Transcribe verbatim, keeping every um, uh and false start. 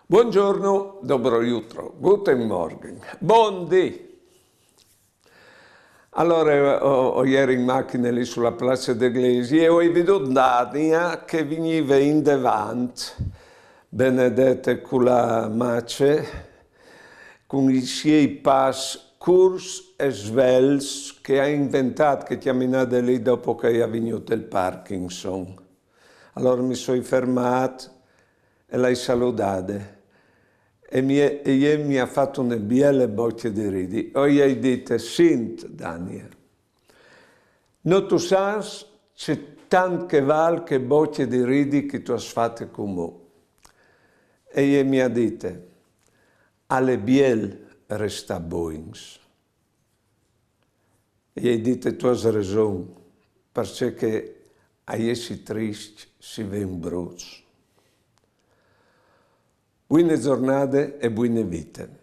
Buongiorno, dobro jutro, guten Morgen, bon dì. Alore, o, o jeri in machine lì su la place de glesie e o ai vidût Dania che vignive indevant, benedete cu la mace, cun i siei pas curts e svelts che e à inventât chê cjaminade lì dopo che i à vignût il Parkinson. Alore mi soi fermât e le ai saludade. E mi è, e jê mi à fat une biele bocje di ridi. O i ai dite: «Sint, Dania, no tu sâs ce tant che e vâl chê bocje di ridi che tu âs fate cumò.» E jê mi à dite: «Al è biel restâ bogns.» E i ai dite: «Tu âs reson, parcè che a jessi triscj si ven bruts.» Buine zornade e buine vite.